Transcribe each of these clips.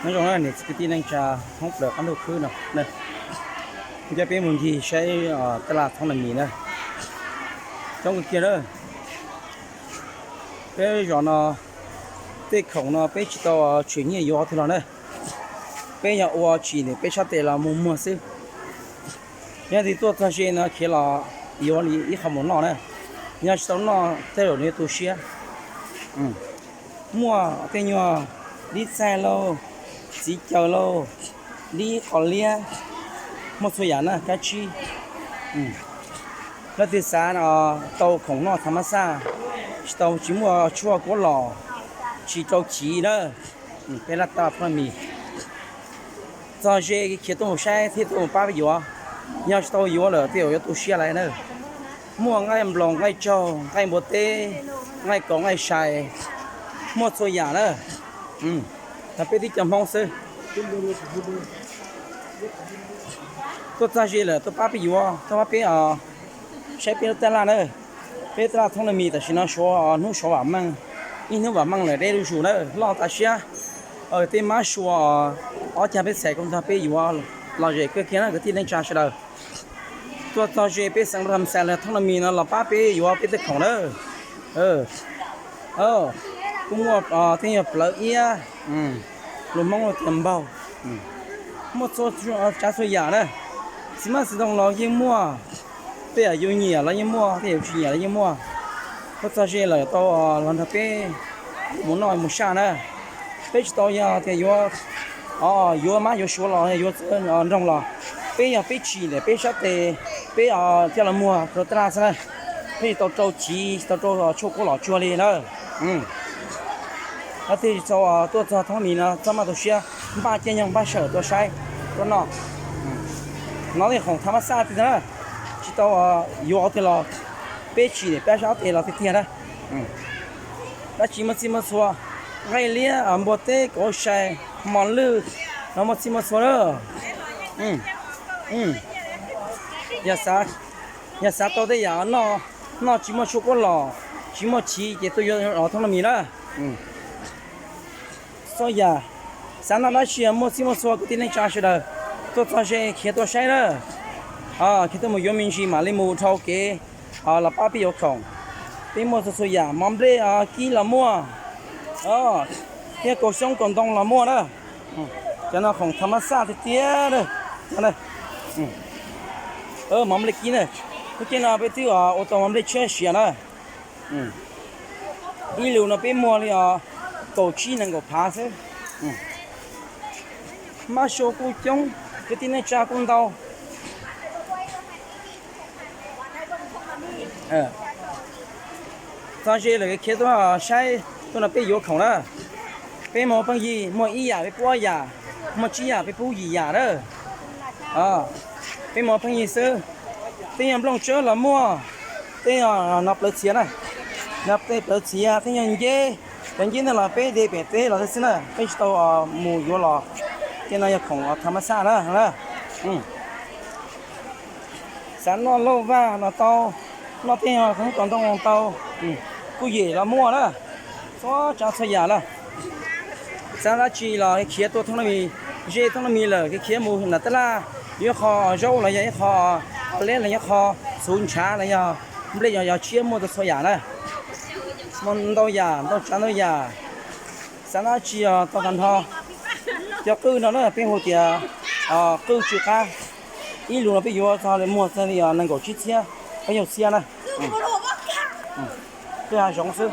Nyob zoo na niam txiv kwv tij neej tsa Hmoob plaws qab ntuj khwb no, coj peb mus ncig saib taj laj Thoob Nab Mis na. Coob kawg kiag na. Peb zos no tej khoom no peb tsis tau tshwm nyiaj yuav twg los na. Peb yog ua tshim ntawm peb sab tes los mus muag xwb. Yog tias tuaj txog ze no khiav los yuav li ib qho mus noj na. Yog tsis tau noj tej zaum nws yuav tu siab. Muaj tej nyuag dib txaij lauj, txiv caws lauj, dib qos liab, muaj txhua yam na kab tsib. Leej twg xav tau khoom noj thav mab xaj, tsis tau tsis muaj tshuaj kuab los, tsis rau chiv na. Peb laj taj Thoob Nab Mis txog ze khiav tuaj mus saib thiab tuaj mus pab peb yuav. Yog tsis tau yuav lawm tej zaum yuav tu siab lawm na. Muaj nqaij nploos, nqaij tsaug, nqaij npua teb, nqaij kaus nqaij sai, muaj txhua yam na. Yog peb tib co Hmoob xwb. Tuaj txog ze lawm tuaj pab peb yuav, tuaj pab peb saib peb lub taj laj na. Peb taj laj Thoob Nab Mis tam sim no suav hnub suav vam meej, ib hnub vam meej lawm deb zuj zus na, loj tas siab. Tej mab sua ob cag peb txhais kuj nrog peb yuav lom zem kawg kiag na kwv tij neej tsa sawv daws. Tuaj txog ze peb xeev Rag Xais los Thoob Nab Mis no los pab peb yuav peb tej khoom na. Kuj muaj tej nyuag plawv iab, lus Hmoob tias npaug, muaj txhua tsav txhua yam na. Txiv mab txiv ntoo los yeej muaj, tej yam yus nyiam los yeej muaj, tej yam yus tsis nyiam los yeej muaj. Tuaj txog ze lawm tau los nrog peb mus noj mus saj na. Peb tsis tau yog tias yuav, yuav mab yuav suav los yuav txawv nroog los, peb yog peb tshim ntawm peb sab tes, peb coj los muag rau taj laj xwb na. Peb tsis tau rau chiv, tsis tau rau tshuaj kuab los tsuag li na. Leej twg tsis tau tuaj txog Thoob Nab Mis no txhob maj tu siab, npaj caij nyoog npaj sij hawm tuaj saib tuaj noj. No tej khoom thav mab xaj tiag na, tsis tau yuav twg los, peb tshim ntawm peb sab tes los tiag tiag na. Dab tsi muaj txhij muaj txhua, nqaij liab, npua teb, kauv sai, mos lwj, no muaj txhij muaj txhua na. Yog xav tau tej yam noj, noj tsis muaj tshuaj kuab los, tsis muaj chiv ces tuaj yuav Thoob Nab Mis na. Txhua yam, xav noj dab tsi muaj txhij muaj txhua kwv tij neej tsa sawv daws, tuaj txog ze khiav tuaj saib na. Khiav tuaj mus yuav me ntsis mam li mus dhau kev los pab peb yuav khoom. Peb muaj txhua txhua yam, mov nplej kib los muaj, thiab kaus xyoob kaus ntoo los muaj na. Cov no khoom thav mab xaj tiag tiag na. Mov nplej kib na, lub caij no peb twb ua tau mov nplej tshiab siav na. Ib lus no peb muag li kaum tsib nees nkaum phav xwb. Mab sua kuj coob, kwv tij neej tsa kuj ntau. Txog ze lawm khiav tuaj saib, tuaj nrog peb yuav khoom na. Peb muaj pheej yig, muaj ib yam peb pub ob yam, muaj tsib yam peb pub yim yam na. Peb muaj pheej yig xwb. Tej nyuag nplooj tsawb los muaj, tej nyuag no plawv txhiav na, no tej plawv txhiav, tej nyuag nceb, cov nceb ntawd los peb de pem teb los xwb na, peb tsis tau mus yuav los. Tej no yog khoom thav mab xaj na. Xav noj lauj vaj los tau, noj tej nyuag khoom kaus ntoo los tau, kuj yem los muaj na. Txhua tsav txhua yam na. Xav dab tsi los khiav tuaj Thoob Nab Mis, ze Thoob Nab Mis lawm khiav mus nram tab laj, yuav ib qho zaub los yog ib qho liab los yog ib qho txhuv ntshav los yog nplej yos yos tshiab, muaj txhua txhua yam na. Muaj ntau yam, ntau tsav ntau yam. Xav dab tsi los tau tag nrho. Cov qwj no na peb hu tias qwj tsw qab. Ib lus no peb yuav txog li muag txog li nees nkaum tsib txhiab, peb caug txhiab na. Qwj hav zoov xwb,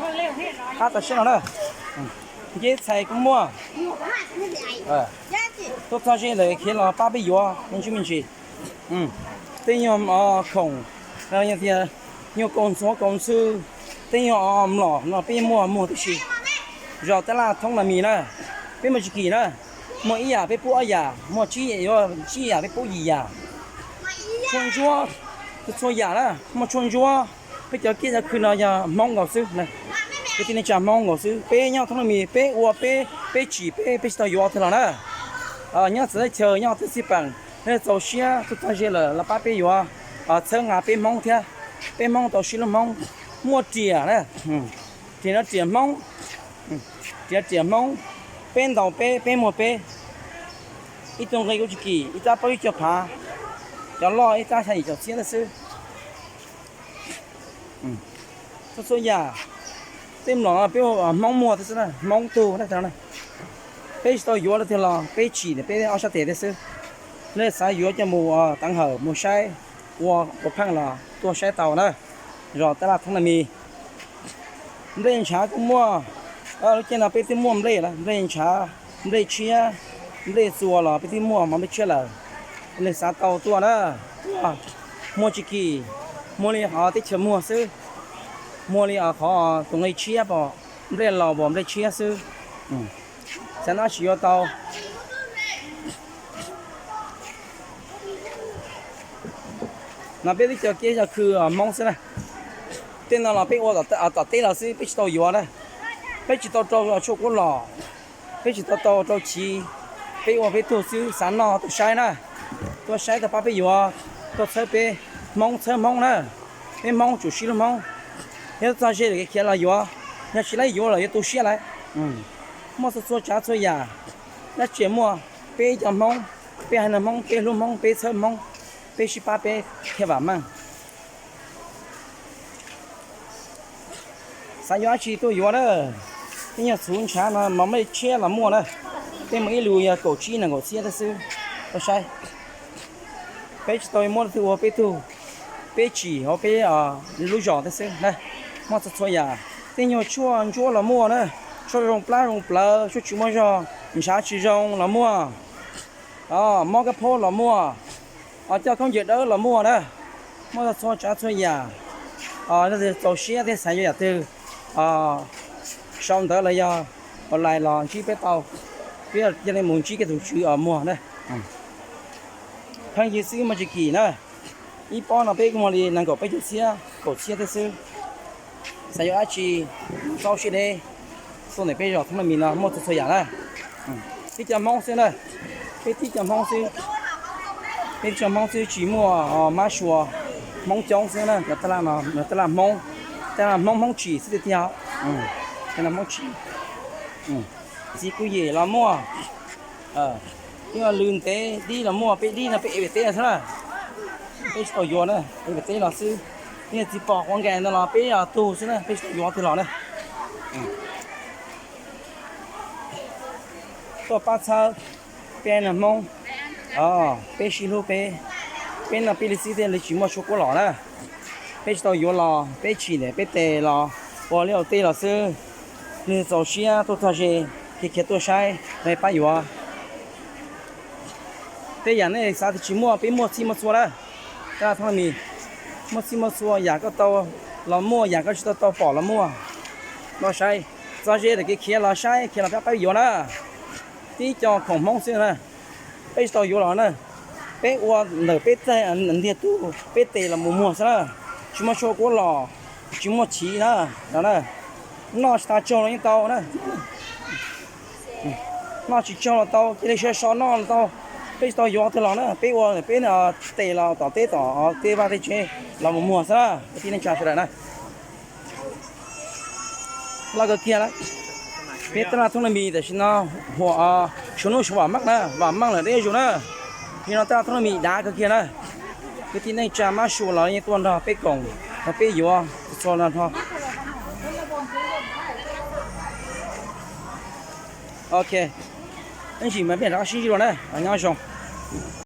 qab tas siab no na. Nceb txhais kuj muaj. Tuaj txog ze lawm khiav los pab peb yuav me ntsis me ntsis. Tej nyuag khoom, yog tias nyuag kaus ntxhuav kaus ntxhw, tej nyuag mlom no peb muaj muag tib si. Zos tab laj Thoob Nab Mis na, peb muaj tsis kim na, muaj ib yam peb pub ob yam, muaj tsib yam peb pub yim yam. Tshuaj ntsuab, txhua yam na, muaj tshuaj ntsuab. Peb cov kiab cov khw no yog Hmoob nkaus xwb, kwv tij neej tsa Hmoob nkaus xwb. Peb nyob Thoob Nab Mis peb ua peb, peb tsim peb, peb tsis tau yuav twg los na. Nyob txawv teb chaws nyob teb xij peem, nej txaus siab tuaj txog ze lawm los pab peb yuav, txhawb nqa peb Hmoob thiab. Peb Hmoob tau sib lub Hmoob, muaj riam na, riam no riam Hmoob, riam riam Hmoob, peb ntaus peb, peb muag peb. Ib tug nqi kuj tsis kim, ib rab plaub ib caug phav, cov loj ib rab xya yim caum txhiab ntawd xwb. Txhua txhua yam, tej mlom peb ua Hmoob muag thiab xwb na, Hmoob tug na. Peb tsis tau yuav leej twg los peb tsim peb ob sab tes thiab xwb. Nej xav yuav coj mus teev hawm mus saib ua ua pheej los tuaj saib tau na. Zos Tab Laj Thoob Nab Mis. Nplej ntshav kuj muaj, lub caij no peb twb muaj nplej lawm, nplej ntshav, nplej tshiab, nplej txua los peb twb muaj mov nplej tshiab lawm. Leej xav tau tuaj na, tuaj, muag tsis kim, muag li qhov teb chaws muag xwb, muag li qhov tus nqi tshiab pom, nplej laus pom nplej tshiab xwb. Xav noj tsis yuav tau. No peb twb cov kiab cov khw Hmoob xwb na. Tej no los peb ua tom teb los xwb, peb tsis tau yuav na. Peb tsis tau rau tshuaj kuab los, peb tsis tau tau rau chiv, peb ua peb tug xwb, xav noj tuaj saib na, tuaj saib tuaj pab peb yuav, tuaj txhawb peb, Hmoob txhawb Hmoob na, peb Hmoob tsum sib hlub Hmoob. Yog txog ze lawm kev khiav los yuav, yog tsis laib yuav los yuav tu siab lawm. Muaj txhua txhua tsav txhua yam, dab tsi muaj, peb ib co Hmoob, peb haiv neeg Hmoob, peb hlub Hmoob, peb txhawb Hmoob, peb sib pab peb thiaj vam meej. Xav yuav dab tsi tuaj yuav na. Tej nyuag txhuv ntshav no mov nplej tshiab los muaj na. Tej mus ib lus yog kaum tsib nees nkaum txhiab thiab xwb. Tuaj saib. Peb tsis tau muab leej twg ua peb tug, peb tsim hauv peb lub zos thiab xwb na. Muaj txhua txhua yam, tej nyuag tshuaj ntsuab los muaj na, tshuaj zoo plab zoo plawv, tshuaj tsis muaj zog, ntshav tsis zoo los muaj, mob kab phaub los muaj, coj khaub ncaws dawb los muaj na. Muaj txhua tsav txhua yam. Leej twg txaus siab thiab xav yuav yam twg, sau ntawv los yog online los ntsib peb tau, peb cia li mus ntsib kiag tus tswv muag na. Pheej yig xwb muaj tsis kim na. Ib pob no peb kuj muag li nees nkaum peb caug txhiab, kaum txhiab thiab xwb. Xav yuav dab tsi, txaus siab deb, tuaj ntawm peb zos Thoob Nab Mis no muaj txhua txhua yam na. Tib co Hmoob xwb na, peb tib co Hmoob xwb, peb tib co Hmoob xwb tsis muaj mab sua Hmoob coob xwb na, cov taj laj no, cov taj laj Hmoob, taj laj Hmoob, Hmoob tsim xwb tiag tiag. Hmoob tsim, txiv kuj yem los muaj. Ib lwm ntev dib los muaj, peb dib no peb ev pem teb xwb na, peb tsis tau yuav na, ev pem teb los xwb. Ib txiv pom quav nkaus no los peb tug xwb na, peb tsis tau yuav twg los na. Tuaj pab txhawb peb neeg Hmoob, peb sib hlub peb, peb noj peb li xwb thiaj li tsis muaj tshuaj kuab los na. Peb tsis tau yuav los peb tsim ntawm peb tes los ua liaj ua teb los xwb. Leej twg txaus siab tuaj txog ze, khiav khiav tuaj saib, pab yuav. Tej yam nej xav tias tsis muaj, peb muaj txhij muaj txhua na. Taj Thoob Nab Mis, muaj txhij muaj txhua, yam koj tau los muaj, yam koj tsis tau tau pom los muaj. Los saib, txog ze lawm kev khiav los saib, khiav los pab pab yuav na. Tib co khoom Hmoob xwb na, peb tsis tau yuav los na. Peb ua ntawm peb ntiag tug peb tes los mus muag xwb na. Tsis muaj tshuaj kuab los, tsis muaj chiv na, no na. Noj tsis tas tsaug los yeej tau na. Noj tsis tsaug los tau, cia li so so noj los tau. Peb tsis tau yuav twg los na, peb ua peb tes los tom teb tom tej vaj tej tsev los mus muag xwb na, kwv tij neej tsa sawv daws na. Loj kawg kiag na. Peb taj laj Thoob Nab Mis tam sim no huam, suav hnub suav vam meej na, vam meej lawm deb zuj na. Nim no taj laj Thoob Nab Mis dav kawg kiag na. Kwv tij neej tsa mab sua los yeej tuaj nrog peb koom, nrog peb yuav txhua no nrog. Ok, ib ntsis mas peb rov qab sib ntsib dua na, nyob zoo.